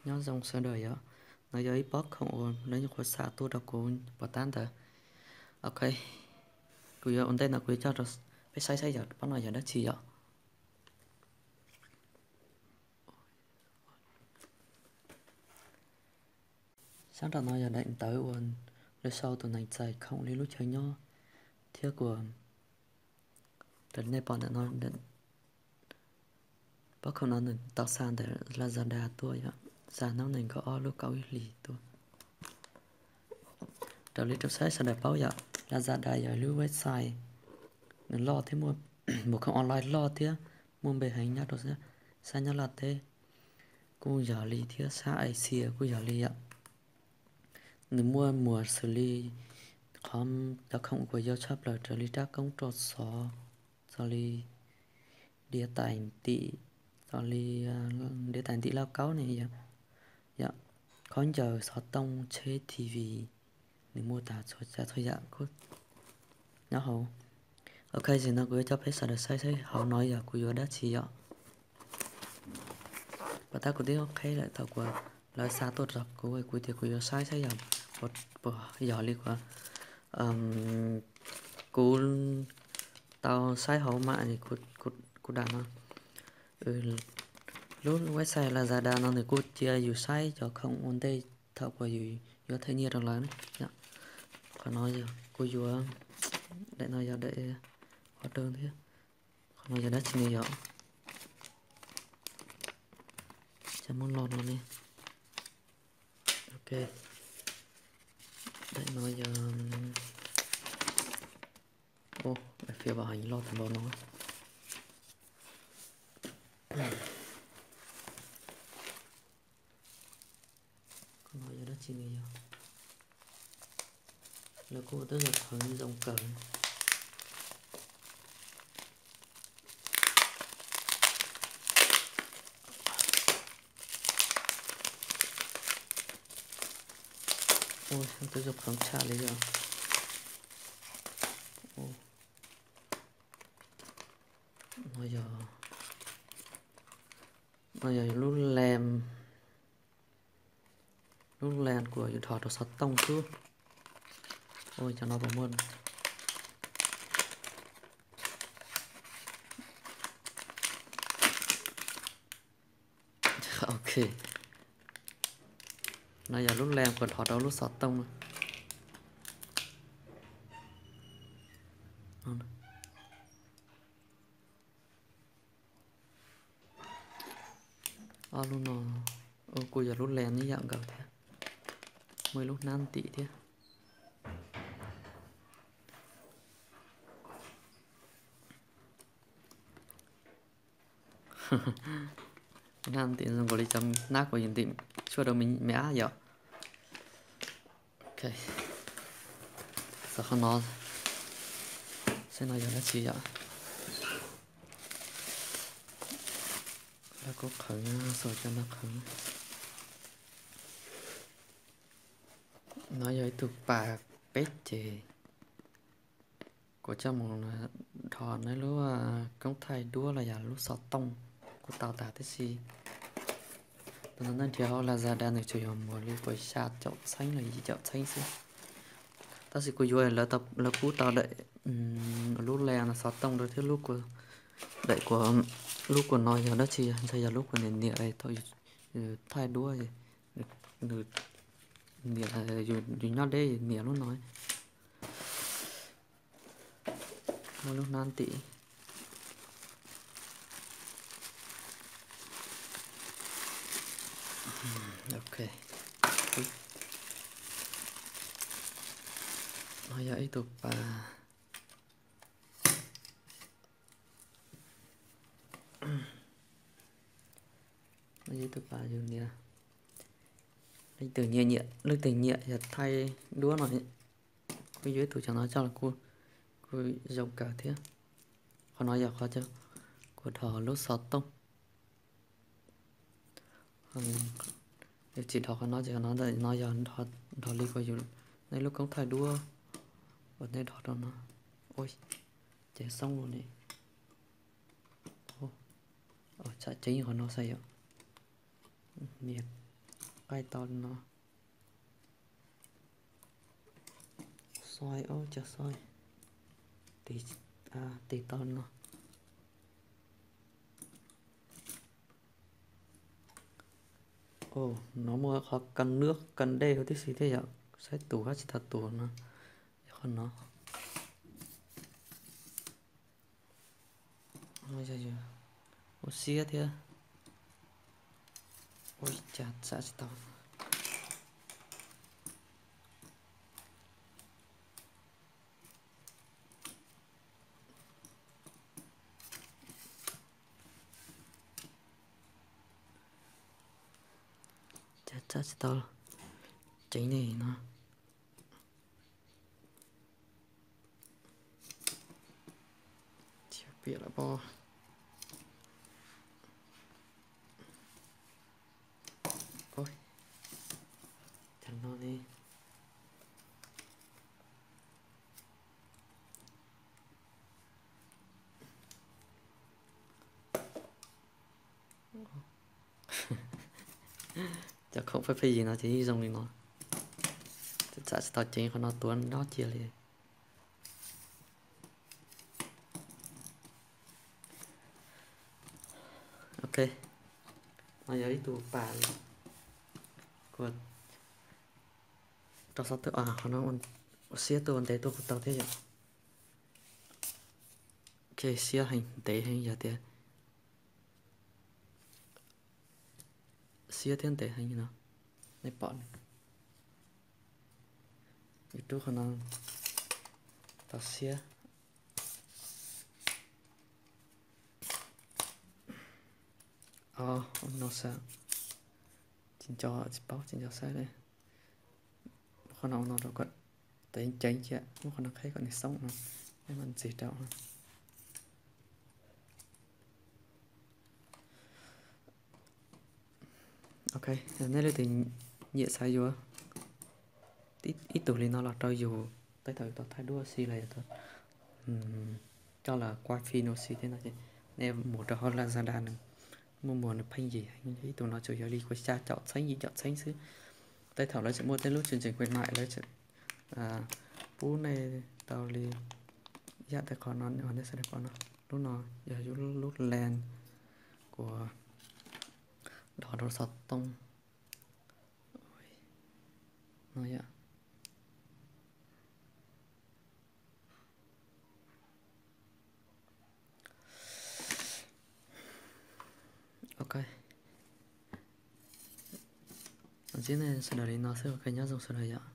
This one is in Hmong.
Nyob zoo sawv daws yom, no yog ib pob khoom uas lawv nyuam qhuav xa tuaj rau kuv puas tab ntawd. Ok, kuv yuav ua ntej no kuv yuav coj rau peb saib saib yog pob no yog dab tsi yom. Sab nraum no yog daim ntawv uas lawv sau tus neeg txais khoom li lub chaw nyob thiab kuas raws li nej pom ntawm no, pob khoom no nws tau xa ntawm Lazada tuaj yom, xa hnub nees nkaum ob lub kaum ib hlis tuaj. Raws li rau saib sawv daws paub yom, Lazada yog lub website nws loj thiab muaj, muag khoom online loj thiab muaj npe heev nyob rau sab Nyab Laj teb kuj yog li thiab sab Asia kuj yog li yom. Nws muaj muag xws li qhov cov khoom uas yau tshaj plaws raws li rab koob roj xov, txog li diav tais ntim, txog li diav tais ntim lauj kaub ne yom, khaub ncaws, xov tooj, tsheb, T V, nws muaj tas txhua tsav txhua yam nyob hauv. Ok, zaum no kuv yuav coj peb sawv daws saib saib hauv no yog kuv yuav dab tsi yom. Puas tab kuv twb qheb lawm thaum kuv, lawv xa tuaj rau kuv, kuv tias kuv yuav saib saib yog, puas yog li kuv, kuv tau saib hauv mam kuv dam no. Lub website Lazada no nws kuj cia yus saib cov khoom ua ntej thaum kuv yus yuav them nyiaj rau lawv. Qhov no yog kuv yuav, daim no yog daim order thiab. Qhov no yog dab tsi ne yom? Cas muab los no ne? Ok, daim no yog, ua, daim fiab vam heev loj tag npaum no. Qhov no yog dab tsi ne yom? Lawv kuj ua tej zaum qhwv zoo kawg. Ua, tej zaum qhwv tshaj li yom. No yog, no yog lub lees, lub lees kuas yus dhos rau xov tooj xwb. Ua, cov no puas muaj? Ok, no yog lub lees kuas dhos rau lub xov tooj. Ob lub no, ua, kuj yog lub lees ib yam nkaus thiab, muaj ib lub hnab ntim thiab. Hnab ntim zoo nkaus li cov hnab kuv yuav ntim tshuaj rau me ab yom. Ok, xav qhov no, saib no yog dab tsi yom. Lawv kuj qhwv, xav cov no qhwv. No yog ib tug pas peb ces kuv coj mus dhos neb lub koob thaij duab los yog lub xov tooj kuj tau tas tib si. Tus no nej nrhiav hauv Lazada nws tsuas yog muag li kaum xya caum txheeb los yim caum txheeb xwb. Tab sis kuv yuav lawv pub tau daim, lub lees no xov tooj rau thiab lub kuas, daim kuas, lub kuas no yog dab tsi, ntshe yog lub kuas niam niam thaum yus thaij duab, nws niam, yus nyob deb niam lub no. Muaj lub hnab ntim. Ok, no yog ib tug pas, no yog ib tug pas yus niam, leej twg nyiam, leej twg nyiam yog thaij duab no, kuj yuav ib tug cov no coj los kuj zoo kawg thiab. Qhov no yog qhov kuv dhos lub xov tooj. Yus tsis dhos qhov no ces qhov no ntawm no yog dhos li kuas yus, nej lub koob thaij duab uas nej dhos rau no. Ua, ces xoob lus ne. Tsam ceeb qhov no xwb yom. Nias, Pais tau li no. Xoay, ov, cov xoay. Tiv, tiv tau li no. Ov, no muaj qhov kas nwb kas dej huv tib si thiab yom, saib tus hab tsis tau tus no, yog qhov no. Ua siab thiab. Ua cas tsa tsis tau. Cas tsa tsis tau ceev li no. Tsis piam lawm pob. Cas no ne. Cov khoom pheej pheej yig no ces yeej zoo li no. Tsa tsis tau ceev qhov no tuav nyob cia li. Ok, no yog ib tug pas kuv rau xov tooj, qhov no ua siab tuaj ua ntev tuaj kuj tau thiab yom. Ok, siab heev ntev heev yog tias siab thiab ntev heev no, nej pom ne. Yus rub qhov no tau siab. Ov, no xav, tsis nco, tsis paub, tsis nco saib li. Muab qhov no ua no rau kom tev ceev cia, muab qhov no qheb kom nws xoob no, nej mam ntxiv rau. Ok, nej leej twg nyiam xav yuav ib tug li no los rau yus, tej thaum yus tau thaij duab si los yog coj los quaj fim no si thiab no ces nej mus rau hauv Lazada nws muaj muag nws pheej yig heev. Ib tug no tsuas yog li kaum xya caum txheeb yim caum txheeb xwb. Tej thaum lawv tseem muaj tej lub chương trình khuyến mại lawv tseem pub nej tau li yam tej qhov no nej sawv daws pom no. Lub no yog yus lub lens kuv dov rau xov tooj no yom. Ok, zib nej sawv daws li no xwb, ok, nyob zoo sawv daws yom.